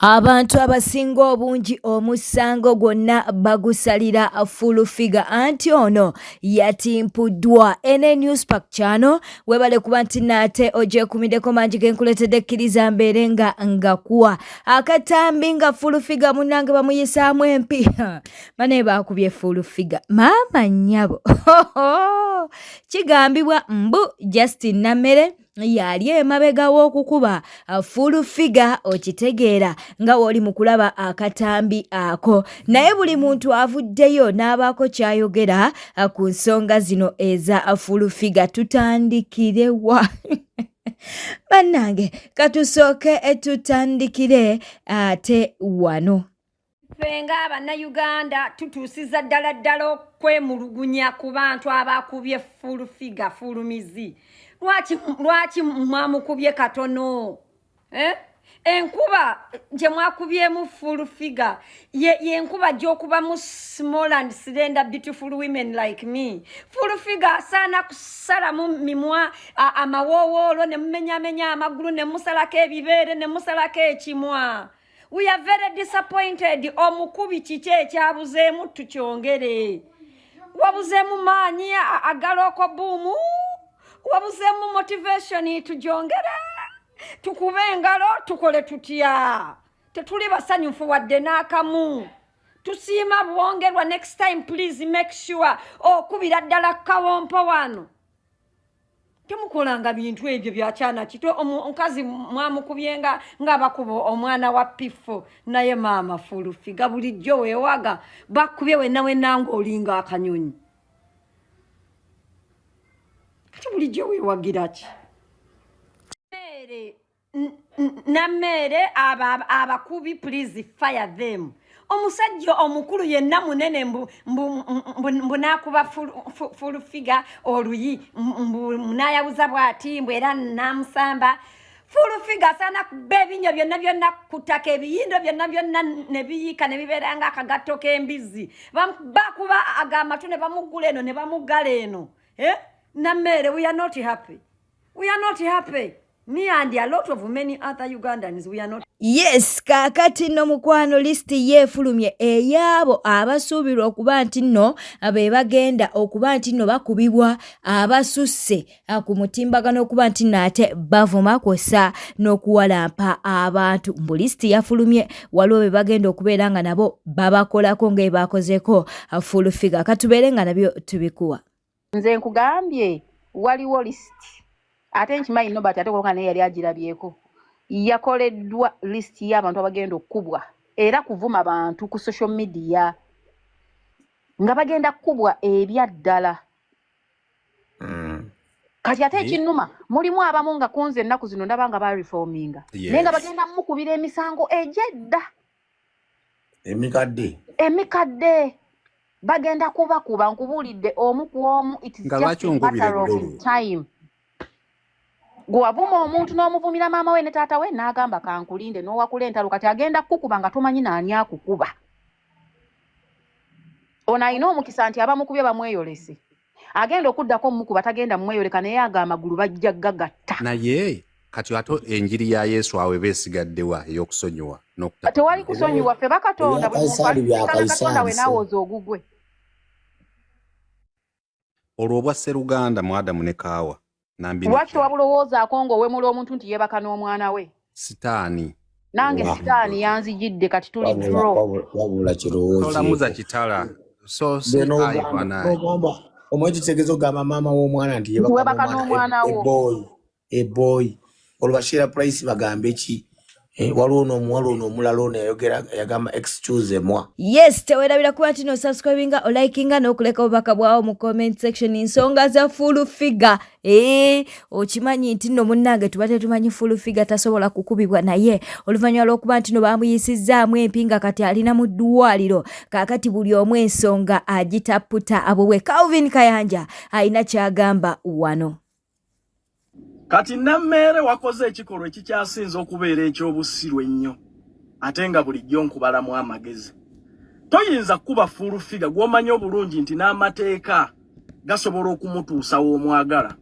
Abantu abasinga obungi omusango gwonna bagusalira Full Figure anti ono yatimpuddwa. Ene Newspark channel webale kuba nti naate ogyekumiddeko mangi ge nkuleetedde, kkiriza mbeere nga ngakuwa akatambi nga Full Figure munnange bamuyisaamu empi. Banaye baakubye Full Figure, maama nnyabo. Kigambibwa mbu Justin Nammere yali emabega w'okukuba Full Figure, okitegeera nga w'oli mu kulaba akatambi ako. Naye buli muntu avuddeyo n'abaako ky'ayogera ku nsonga zino eza Full Figure. Tutandikire wa bannange? Katusooke tutandikire ate wano. Ffe ng'Abannayuganda tutuusiza ddala ddala okwemulugunya ku bantu abakubye Full Figure fulumizi. Lwaki mwamukubye katono, eh? Enkuba gye mwakubyemu Full Figure yenkuba gy'okubamu small and slender beautiful women like me. Full Figure asaana kusalamu mimwa, amawoowoolo, ne mumenyamenya amagulu, ne musalako ebibeere, ne musalako ekimwa. We are very disappointed. Omukubi kiki ekyabuzeemu? Tukyongere, wabuzeemu maanyi agalooko buumu, wabuzeemu motivation? Tugyongere tukube engalo, tukole tutya? Tetuli basanyufu wadde n'akamu. Tusiima bwongerwa. Next time, please make sure okubira ddala kawompo wano. Temukolanga bintu ebyo byakyana kito. Omukazi mwamukubye nga ng'abakuba omwana wa pifo. Naye maama Full Figure, bulijjo weewaga, bakubye wenna wenna ng'olinga akanyonyi. Kati bulijjo weewagira ki? Mere Nammeere, abakubi, please fire them. Omusajja omukulu yenna munene mbu n'akuba Full Figure oluyi, mbu n'ayabuza bw'ati, mbu era n'amusamba. Full Figure asaana kuba ebinyo byonna byonna ku ttaka, ebiyindo byonna byonna ne biyiika ne bibeera nga akagatto k'embizzi. Bakuba agamatu ne bamuggula eno ne bamuggala eno, eh? Nammeere, we are not happy, we are not happy. Me and a lot of many other Ugandans, we are not. Yes, kaakati nno mukwano, lisiti yeefulumye ey'abo abasuubirwa okuba nti nno be bagenda okuba nti nno bakubibwa abasusse ku mutimbagano okuba nti nno ate bavuma kwossa n'okuwalampa abantu. Mbu lisiti yafulumye, waliwo be bagenda okubeera nga nabo babakolako nga bakozeeko Full Figure. Katubeere nga nabyo tubikuwa. Nze nkugambye, waliwo lisiti, ate nkimanyi Nobert ate kubanga naye yali agirabyeko. Yakoleddwa lisiti y'abantu abagenda okukubwa era kuvuma bantu ku social media, nga bagenda kukubwa ebyaddala. Kati ate ekinnuma, mulimu abamu nga kunze ennaku zino ndaba nga bareforminga, naye nga bagenda mukubira emisango egyedda. Emikadde. Emikadde. Bagenda kubakuba, nkubuulidde, omu ku omu. It is just a matter of time. Gwe wavuma omuntu n'omuvumira maama we ne taata we, n'agamba kankulinde, n'owakula entalo. Kati agenda kukukuba nga tomanyi naani akukuba. Ono alina omukisa nti abamukubye bamweyolese. Agenda okuddako omukuba tagenda mumweyoleka, naye ago amagulu bajja gagatta. Naye kati ate enjiri ya Yesu awo eba esigaddewa ey'okusonyiwa? Tewali kusonyiwa. Ffe bakatonda, buli muntu alisikana Katonda we naawooza ogugwe. Olwo obwa sseruganda mu Adamu ne Kaawa? Lwaki tewabulowoozaako ng'owemula omuntu nti yeebaka n'omwana we? Sitaani. Nange sitaani yanzijidde, kati tuli draw. Wabula kirowoozo. Tolamuza kitala so si ogamba omanyi kitegeeza okugamba maama w'omwana nti webaka n'omwana wo. Eboyi eboyi, olwo basheera Price bagambe ki? Waliwo n'omuwala ono omulala ono yayogera, yagamba excuse moi. Yes, tewerabira kuba nti nosubscribinga, olikinga n'okuleka obubaka bwawo mu comment section. Nsonga za Full Figure. Ee, okimanyi nti nno munnange tuba tetumanyi Full Figure tasobola kukubibwa, naye oluvannyuma lw'okuba nti no bamuyisizzaamu empi nga kati alina mu ddwaliro, kaakati buli omu ensonga agitaputa abubwe. Calvin Kayanja alina kyagamba wano. Kati Nammeere, wakoze ekikolwa ekikyasinze okubeera eky'obusiru ennyo, ate nga bulijjo nkubalamu amagezi. Toyinza kukuba Full Figure gw'omanyi obulungi nti n'amateeka gasobola okumutuusa w'omwagala.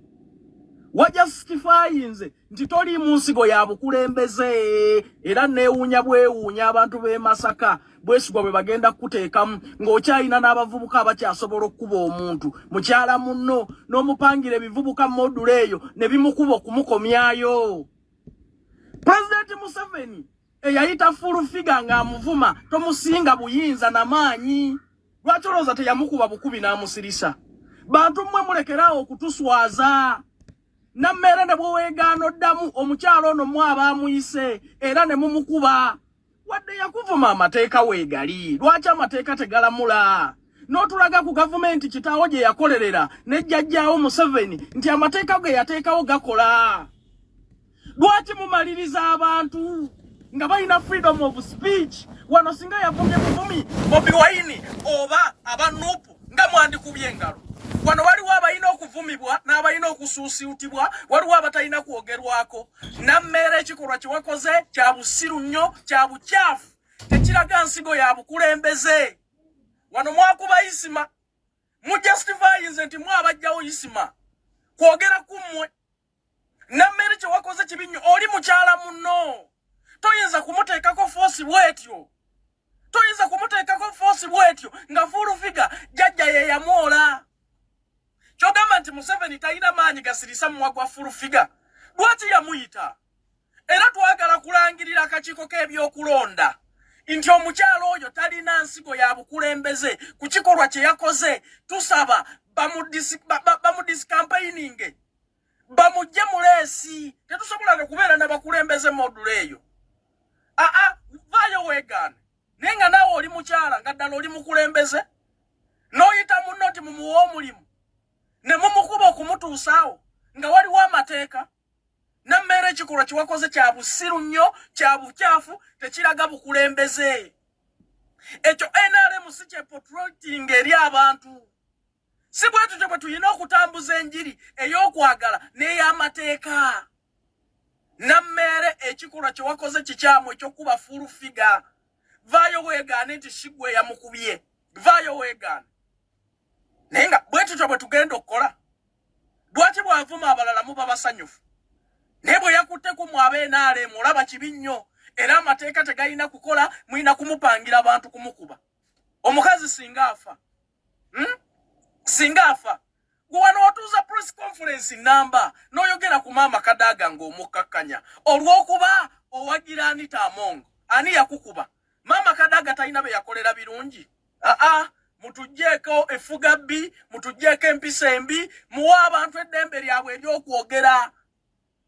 Wajustifyinze. nti toli mu nsigo ya bukulembeze. Era neewuunya bwewuunya abantu b'e Masaka bwesigwa bwe bagenda kukuteekamu ng'okyalina n'abavubuka abakyasobola okukuba omuntu mukyala munno n'omupangira ebivubuka modula eyo ne bimukuba okumukomyayo. Pulezidenti Museveni eyayita Full Figure ng'amuvuma tomusinga buyinza na maanyi. Lwaki olowooza teyamukuba bukubi n'amusirisa? Bantu mmwe mulekeraawo okutuswaza. Nammeere ne bweweegaana oddamu omukyalo ono mwe abaamuyise era ne mumukuba. Wadde yakuvuma amateeka weegali, lwaki amateeka tegalamula? N'otulaga ku gavumenti kitaawo gye yakolerera ne jjajjaawo Museveni nti amateeka ge yateekawo gakola. Lwaki mumaliriza abantu nga balina freedom of speech? Wano singa yavumye buvumi Bobi Wine oba aba NUP nga mwandikubye engalo. Wano waliwo abalina okuvumibwa n'abalina okusuusiutibwa, waliwo abatalina kwogerwako. Nammeera ekikolwa kye wakoze kya busiru nnyo, kya bukyafu, tekiraga nsigo ya bukulembeze. Wano mwakuba Isima, mujustifyinze nti mwe abajjawo Isima kwogera ku mmwe. Nammeere kye wakoze kibi nnyo, oli mukyala munno, toyinza kumuteekako foosi bw'etyo, toyinza kumuteekako foosi bw'etyo nga Full Figure jjajja ye yamwola. Kyogamba nti Museveni talina maanyi gasirisa mumwa gwa Full Figure, lwaki yamuyita? Era twagala kulangirira akakiiko k'ebyokulonda nti omukyalo oyo talina nsigo ya bukulembeze ku kikolwa kye yakoze. Tusaba bamudisikampeininge, bamugye mu leesi. Tetusobola nokubeera n'abakulembeze modula eyo. Aa, vaayo weegaane, naye nga naawe oli mukyala nga ddala oli mukulembeze n'oyita munno nti mumuwe omulimu ne mumukuba okumutuusaawo nga waliwo amateeka. Nammeera ekikolwa kye wakoze kya busiru nnyo, kya bukyafu, tekiraga bukulembeze. Ekyo NRM si kyepotroting eri abantu. Si bwe tutyo bwe tulina okutambuza enjiri ey'okwagala n'ey'amateeka. Nammeere ekikolwa kye wakoze kikyamu eky'okuba Full Figure. Vaayo weegaane nti si gwe yamukubye, vaayo weegaane. Naye nga bwe tutyo bwe tugenda okukola. Lwaki bw'avuma abalala muba basanyufu, naye bwe yakutte ku mwe ab'NRM olaba kibi nnyo? Era amateeka tegalina kukola, mulina kumupangira abantu kumukuba. Omukazi singa afa, Singa afa, gwe wano watuuza press conference namba n'oyogera ku maama Kadaaga ng'omukkakkanya olw'okuba owagira Anita Among. Ani yakukuba? Maama Kadaaga talina be yakolera birungi. Aa, mutuggyeko effuga bbi, mutuggyeko empisa embi, muwe abantu eddembe lyabwe ery'okwogera.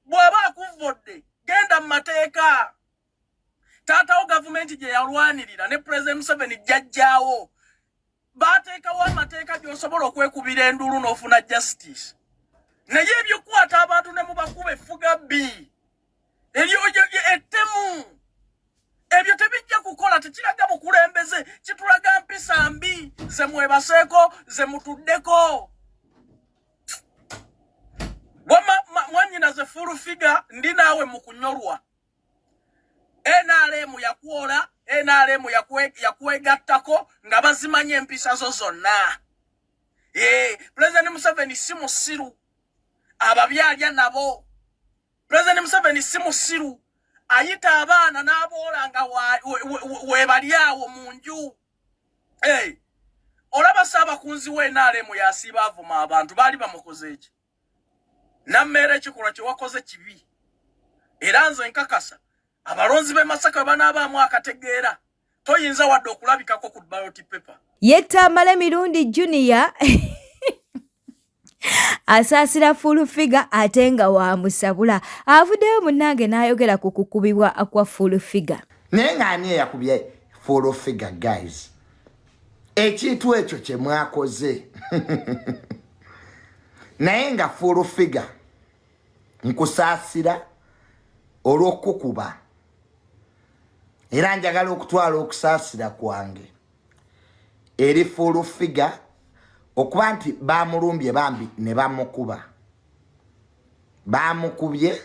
Bw'aba akuvvodde, genda mu mateeka. Taatawo gavumenti gye yalwanirira ne Pulezidenti Museveni jjajjaawo baateekawo amateeka gy'osobola okwekubira enduulu n'ofuna justice. Naye ebyokukwata abantu ne mubakuba effuga bbi eryo ettemu, ebyo tebijja kukola. Tekiraga bukulembeze, kitulaga mpisa mbi ze mwebaseeko, ze mutuddeko. Wama mwannyinaze Full Figure, ndi naawe mu kunyolwa. NRM yakwola, NRM yakwegattako nga bazimanya empisa zo zonna. Pulezidenti Museveni si musiru, ababyalya nabo. Pulezidenti Museveni si musiru, ayita abaana n'aboola nga webali awo mu nju. Olaba saabakunzi we NRM yasiiba avuma abantu, baali bamukoze eki? Nammeera ekikolwa kye wakoze kibi, era nze nkakasa abalonzi b'e Masaka bwe banaabaamu akategeera, toyinza wadde okulabikako ku ballot paper. Ye Tamale Mirundi Junior asaasira Full Figure ate nga wamusabula. Avuddeyo munnange n'ayogera ku kukubibwa kwa Full Figure. Naye ng'ani eyakubye Full Figure? Guys, ekintu ekyo kye mwakoze, naye nga Full Figure nkusaasira olw'okukuba, era njagala okutwala okusaasira kwange eri Full Figure okuba nti bamulumbye bambi ne bamukuba. Bamukubye,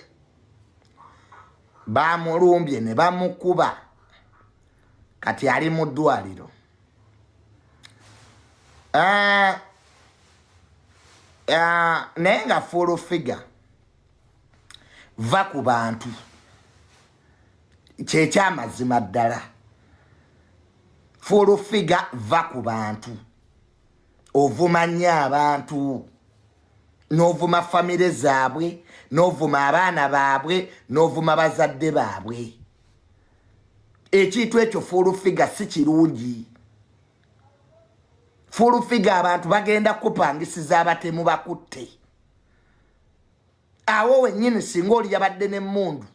bamulumbye ne bamukuba, kati ali mu ddwaliro. Naye nga Full Figure Va ku bantu, kyekyamazima ddala. Full Figure, va ku bantu. Ovuma nnyo abantu, n'ovuma famire zaabwe, n'ovuma abaana baabwe, n'ovuma bazadde baabwe. Ekintu ekyo, Full Figure, si kirungi. Full Figure, abantu bagenda kupangisiza abatemu bakutte awo wennyini. Singa oli yabadde n'emmundu,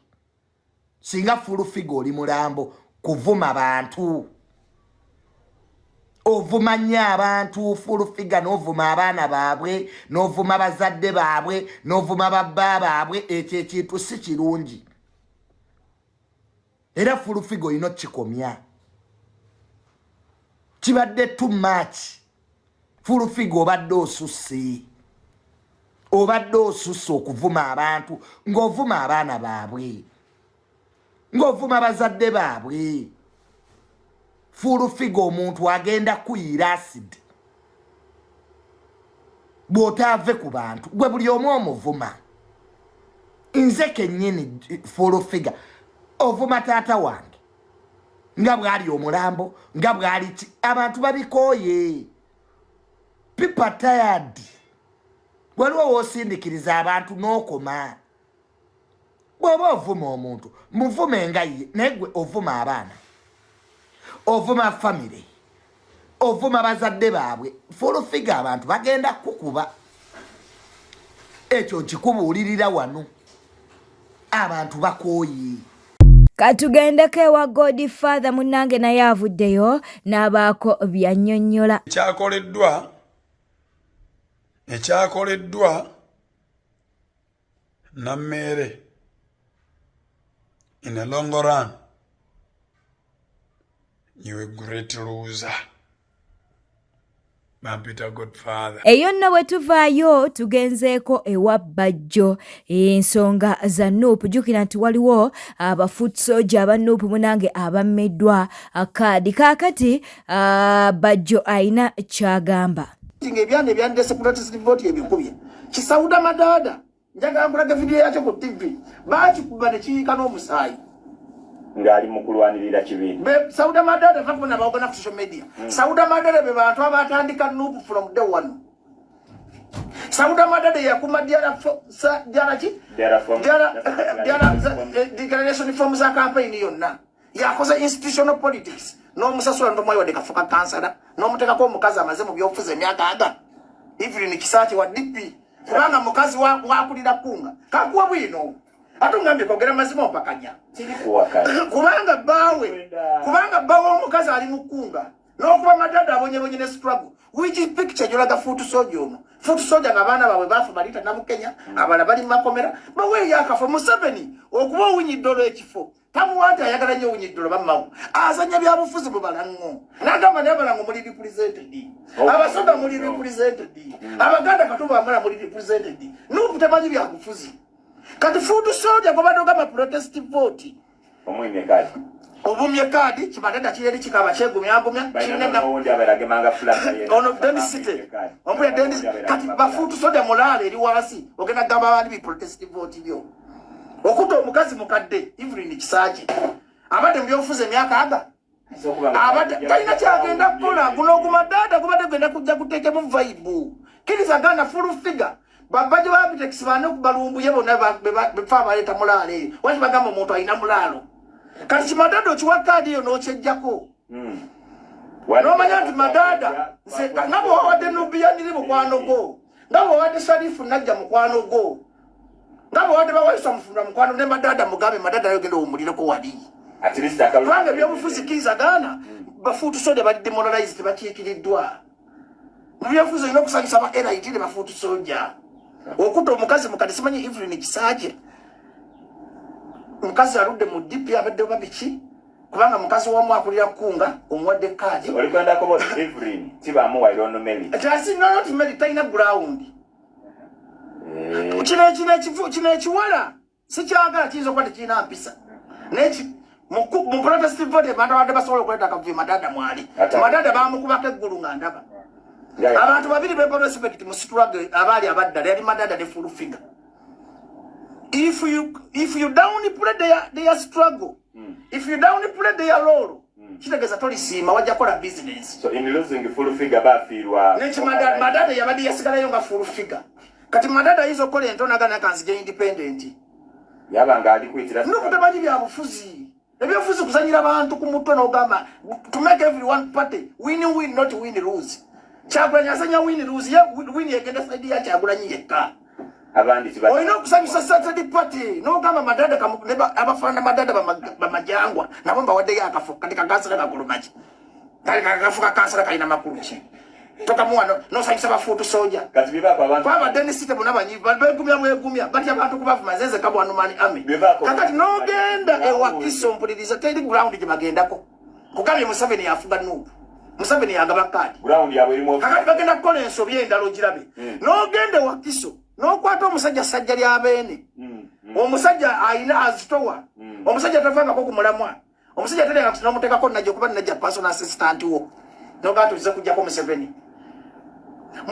singa Full Figure oli mulambo. Kuvuma bantu, ovuma nnyo abantu, Full Figure, n'ovuma abaana baabwe, n'ovuma bazadde baabwe, n'ovuma babba baabwe. Ekyo ekintu si kirungi, era Full Figure olina okikomya. Kibadde too much. Full Figure, obadde osusse, obadde osusse okuvuma abantu, ng'ovuma abaana baabwe, ng'ovuma bazadde baabwe. Full Figure, omuntu agenda kuyiira acid bw'otaave ku bantu. Gwe buli omu omuvuma. Nze kennyini, Full Figure, ovuma taata wange nga bw'ali omulambo, nga bw'ali ki. Abantu babikooye, people tired. Waliwo woosindikiriza abantu n'okoma. Bw'oba ovuma omuntu, muvume nga ye, naye gwe ovuma abaana, ovuma famire, ovuma bazadde baabwe. Full Figure, abantu bagenda kukuba. Ekyo nkikubuulirira wano, abantu bakooye. Katugendeko ewa Godfather munnange, naye avuddeyo n'abaako byannyonnyola. Ekyakoleddwa Nammeere, in a long run you a great loser. Bampita Godfather. Eyo nno bwe tuvaayo, tugenzeeko ewa Bajjo, ensonga za NUP. Jjukira nti waliwo aba foot soldier aba NUP munange abammiddwa kaadi. Kaakati Bajjo ayina kyagamba. Nga ebyana ebyandese protest vote ebikubye kisawuda madaada, njagala nkulaga vidiyo yakyo ku TV, bakikuba nekiyiika n'omusaayi. Ng'ali mu kulwanirira kibiina. Sauda Madada vakubona bawogana ku social media. Sauda Madada be bantu abatandika NUP from day one. Sauda Madada yakuma diara ki Diara form. Diara declaration form za campaign yonna. Yakoze institutional politics n'omusasula ntomwayiwadde kafuka kansala, n'omuteekako omukazi amaze mu byobufuzi emyaka aga, Evelyn Kisaaki wa DP, kubanga mukazi wakulira kunga kakuwa bwino. Ate ongambye kwogera mazima, ompakanya. Siri kuwakanya. Kubanga bbaawe omukazi ali mu kkunga n'okuba Madada abonyebonye ne struggle. Which picture gyolaga foot soldier ono? Foot soldier nga abaana baabwe baafa, balita Nabukenya, abalala bali mu makomera. Baweeyo akafo Museveni okuba owunyidde olw'ekifo tamuwa nti ayagala nnyo owunyidde olwo bammawo. Azanya byabufuzi mu balaŋŋo n'agamba naye abalango muli represented, Abasoga muli represented, Abaganda Katumba Wamala muli represented. NUP temanyi byabufuzi. Kati foot soldier gwebadde ogamba protest vote Omwimye kaadi. Obumye kaadi kimadada kiri eri kikaba kyegumyagumya. Balina n'owundi abaeragemanga flag ye. Ono density ompulira density. Kati ba foot soldier mulaalo eri wansi, ogenda kugamba abandi bi protest vote byo okutta omukazi mukadde Evelyn Kisaaki abadde mu byobufuzi emyaka aga, abadde talina kyagenda kukola. Guno ogumadada gubadde genda kujja guteekemu vibe. Kkiriza gana Full Figure babajja ba Abitex bane balumbuye bonna befa abaleeta mulaalo eyo. Waki bagamba omuntu alina mulaalo? Kati kimadada okiwa kaadi eyo n'okyejjako n'omanya nti Madada nze nga bwewawadde Nubiyaniri mukwano gwo, nga bwewawadde Sharifu Najja mukwano gwo, nga bwewawadde Bawaisa Mufunda mukwano, ne Madada mugambe, Madada nayo genda owummulireko wali. At least akalulu. Kubanga ebyobufuzi, kkiriza gaana, ba foot soldier bali demoralized, tebakiikiriddwa mu byobufuzi. Olina okusanyusa ba elite ne ba foot soldier. Okutta omukazi mukadde simanyi Evelyn Kisaakye, mukazi aludde mu DP, abadde oba biki, kubanga mukazi wamu akulira kunga, omuwadde kaadi. Oli kwenda kuba Evelyn tibamuwa irono merit. Tasi not merit, talina ground. Kino ekiwala sikyagala, kiyinza okuba tekirina mpisa. Naye mu protest vote abantu abadde basobola okuleeta akavuyo, Madada mwali. Madada bamukubako eggulu nga ndaba abantu babiri bempa respect mu struggle abaali abaddala yali Madada ne Full Figure. If you downplay their struggle, if you downplay their role, kitegeeza tolisiima, wajja kukola business. So in losing Full Figure, bafiirwa. Neki Madada yabadde yasigalayo nga Full Figure. Kati Madada ayinza okukola entonagana kanzije independent. Yaba nga ali kuyitira. NUP tamanyi byabufuzi. Ebyobufuzi kuzanyira bantu ku mutwe n'ogamba to make everyone party win win, not win lose. Kyagulanyi azanya win lose, ye win egenda side ya Kyagulanyi yekka. Abandi tiba. Olina okusanyusa third party n'ogamba Madada abafaanana Madada bamajangwa nabo mbawaddeyo akafo. Kati kakansala kagulumaki? Kale kakafo kakansala kalina makulu ki? Tokamuwa n'osanyusa ba foot soldier. Kati bibaako abantu. Kwaba denisite bonna banyiva, begumya bwegumya, batya abantu kubavuma zeze kabwanumani ami. Bibaako. Kakati n'ogenda ewakiso, mpuliriza, teri ground gye bagendako. Kugambye Museveni yafuga NUP, Museveni yagaba kaadi. Ground yabwe erimu. Kakati bagenda kukola ensobi endala ogirabe. N'ogenda ewakiso n'okwata omusajja Sajja lyabeene, omusajja ayina azitowa, omusajja tavangako ku mulamwa, omusajja talenga n'omuteekako Najja okuba Najja personal assistant wo, nogaa tulize kujjako Museveni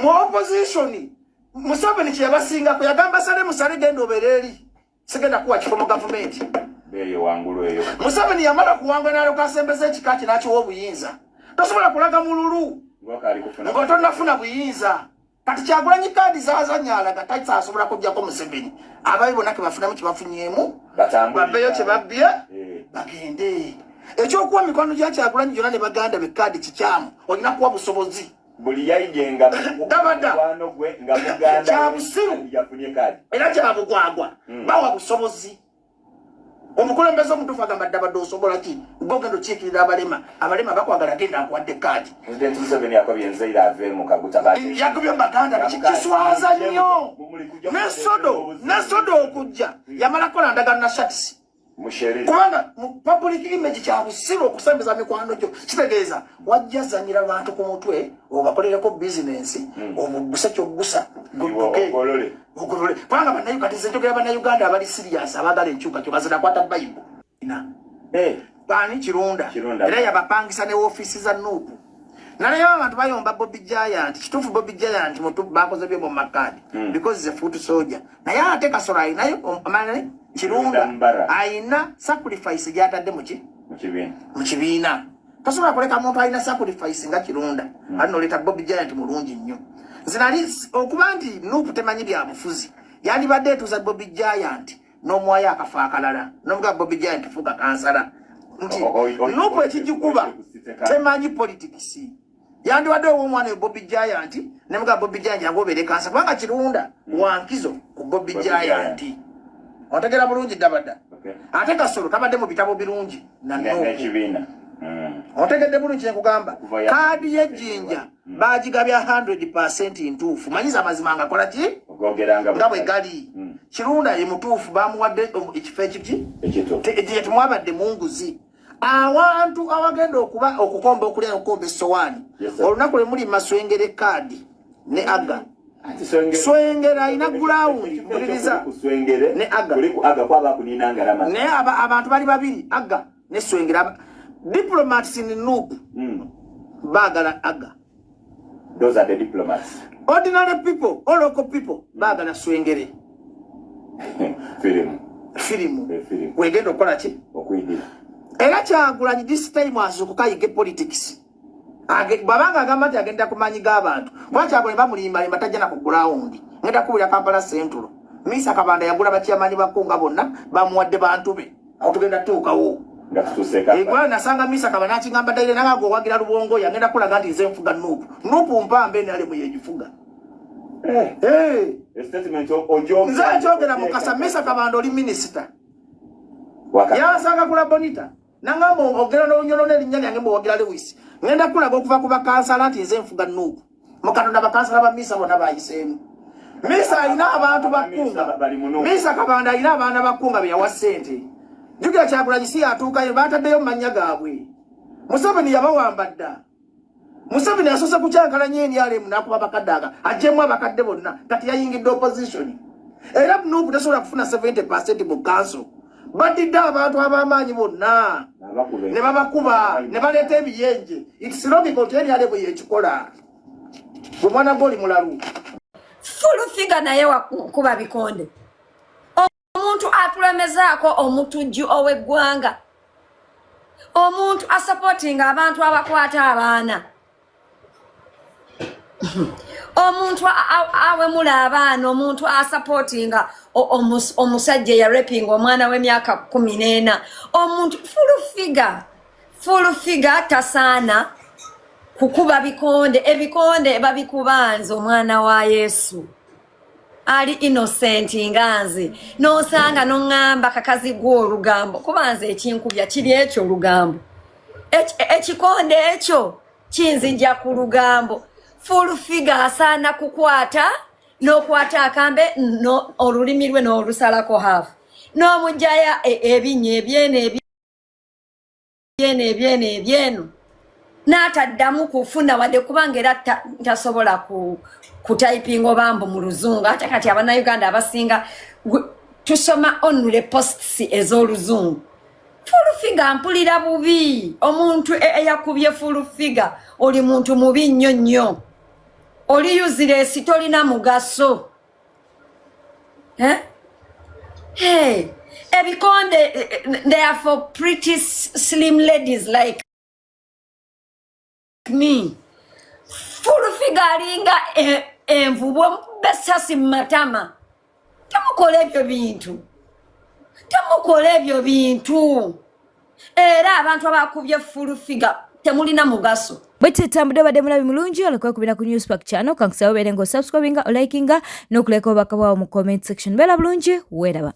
mu opposition. Museveni kyeyabasingako, yagamba sale musale, genda obeere eri, sigenda kuwa kifo mu gavumenti. Beeyo wangulu eyo. Museveni yamala kuwangula n'alyoka asembeza ekika kye n'akiwa obuyinza. Tosobola kulaga mululu Ngwakaali kufuna. nga tonnafuna buyinza. Kati Kyagulanyi kaadi zazanyalaga tasasobola kujjako Museveni. Ababi bonna kebafunamu kyebafunyeemu, Batambulira. babbeyo kyebabbye, Eh. bagende. Ekyokuwa mikwano gya Kyagulanyi gyonna ne baganda be kaadi kikyamu, olina kuwa busobozi. Buli yayigenga Dabada. mukwano gwe nga muganda. Kya busiru. Yafunye kaadi. Era kyabugwagwa. Bawa busobozi. Omukulembeze omutuufu agamba, ddabadde osobola ki? Gogenda okiikirira abalema, abalema bakwagala, genda nkuwadde kaadi. President Museveni yakobye enzaire ave mu kaguta bate. Yagobye baganda. Kiswaza nnyo. Nesodo okujja yamala kukola ndagano na Sharks. Musheri. Kubanga mu public image kya busiru okusembeza mikwano gyo. Kitegeeza wajja zanyira bantu ku mutwe, obakolereko bizinensi, obuggusa kyoggusa, gudduke. Ogolole. Ogolole. Kubanga bannayuganda, nze njogera bannayuganda abali serious, abaagala enkyukakyuka, zinakwata Bayibuli. Eh. Ani? Kirunda. Kirunda. Era yabapangisa ne ofiisi za NUP. Nalayo abantu bayomba Bobby Giant. Kituufu, Bobby Giant mutu bakoze bye mu makaadi because is a foot soldier, naye ate Kasolo ayinayo amani. Kirunda Kirunda Mbara. ayina sacrifice gyatadde muki? Mu kibiina. Mu kibiina. Tosobola kuleka muntu alina sacrifice nga Kirunda ate noleeta Bobby Giant. Mulungi nnyo. Nze nali okuba nti NUP temanyi byabufuzi, yandibadde etuuza Bobby Giant n'omuwayo akafo akalala, nomuga Bobby Giant fuuka kansala, nti NUP ekigikuba temanyi politics. Yandibadde ow'omwana Bobby Giant nemuga Bobby Giant yangu obeere kansala, kubanga Kirunda wankizo ku Bobby Bobby Giant. Otegera bulungi ddabadda. Okay. Ate Kasolo tabadde mu bitabo birungi na NUP. N'ekibiina. Otegedde bulungi kyenkugamba? Okuva ya- Kaadi y'ejjinja bagigabya 100 ntuufu. Manyiza amazima nga kola ki? Ogogeranga Nga bwe gali. Kirunda ye mutuufu, bamuwadde ekifo ekiki? Ekito. Temwabadde munguzi. Awantu awagenda okuba okukomba okulya okukomba essowaani. Yes, sir. Olunaku lwe muli maswengere kaadi ne aga. Ati Swengere. Swengere alina ground, mpuliriza. Ku Swengere. Ne Aga. Kuli ku Aga kwaba kunina ngarama. Naye abantu bali babiri, Aga ne Swengere. Diplomats in NUP baagala Aga. Those are the diplomats. Ordinary people or local people baagala Swengere. Firimu. Firimu. Eh, firimu. Wegenda okukola ki? Okuyingira. Era Kyagulanyi this time azuukuka ayige politics. Bw'abanga agamba nti agenda ku maanyi g'abantu, kuba Kyagulanyi bamulimbalimba, tajja na ku ground. Ngenda kubulira, Kampala Central, Misa Kabanda yagula bakyamaanyi bakunga bonna, bamuwadde bantu be. Awo tugenda tutuukawo. Nga tutuuse Kampala. Egwala nasanga Misa Kabanda nakigamba daire nanga gwe owagira Lubongo, yagenda kulaga nti nze nfuga NUP. NUP mpambe NRM yegifuga. Eh. Eh, A statement ojo. Nze nkyogera Mukasa. Misa Kabanda oli minisita. Waka. Yansanga kula Bonita nangamba ogera n'onyonona erinnya lyange mbuwagira Lewis. Ngenda kulaga okuva ku bakansala nti nze nfuga NUP. Mukatonda bakansala ba Misa bonna bayiseemu. Misa alina abantu bakunga. Bali mu NUP. Misa Kabanda alina abaana bakunga be yawa ssente. Jjukira Kyagulanyi si yatuukayo, bataddeyo mu mannya gaabwe. Museveni yabawamba dda. Museveni asoose kukyankalanya NRM n'akuba bakadde aga aggyemu abakadde bonna. Kati yayingidde opposition. Era NUP tesobola kufuna 70 mu council. Badidde abantu ab'amaanyi bonna Abakube. ne babakuba ne baleeta ebiyenje. It's logical nti NRM yekikola. Gwe mwana gwe oli mulalu. Full Figure naye wakuba bikonde. Omuntu Atulemezaako omutujju ow'eggwanga, omuntu asupportinga abantu abakwata abaana, omuntu awemula abaana, omuntu asupportinga omusajja eyarapinga omwana w'emyaka 14, omuntu Full Figure. Full Figure tasaana kukuba bikonde. Ebikonde babikuba nze omwana wa Yesu ali innocent nga nze, nosanga noŋŋamba kakazi gwe olugambo, kuba nze ekinkubya kiri ekyo olugambo. Ekikonde ekyo kinzija ku lugambo. Full Figure asaana kukwata n'okwata akambe olulimi lwe n'olusalako half, n'omugjayo ebinnya ebyeno, ebyeno, ebyeno, ebyeno, n'ataddamu kufuna wadde, kubanga era tasobola kutypinga oba mbu mu Luzungu. Ate kati Abannayuganda abasinga tusoma only posts ez'Oluzungu. Full Figure, mpulira bubi. Omuntu eyakubye Full Figure, oli muntu mubi nnyo nnyo, oli useless, tolina mugaso. Eh? Hey, ebikonde they are for pretty slim ladies like me. Full Figure alinga envubu, omukuba essasi mu matama. Temukola ebyo bintu, temukola ebyo bintu. Era abantu abakubye Full Figure, temulina mugaso. Bwe tutambudde, obadde mulabi mulungi olwekubira ku Newspark channel. Kankusaba obeere ng'osubscribinga, olikinga n'okuleka obubaka bwawo mu comment section. Beera bulungi, weeraba.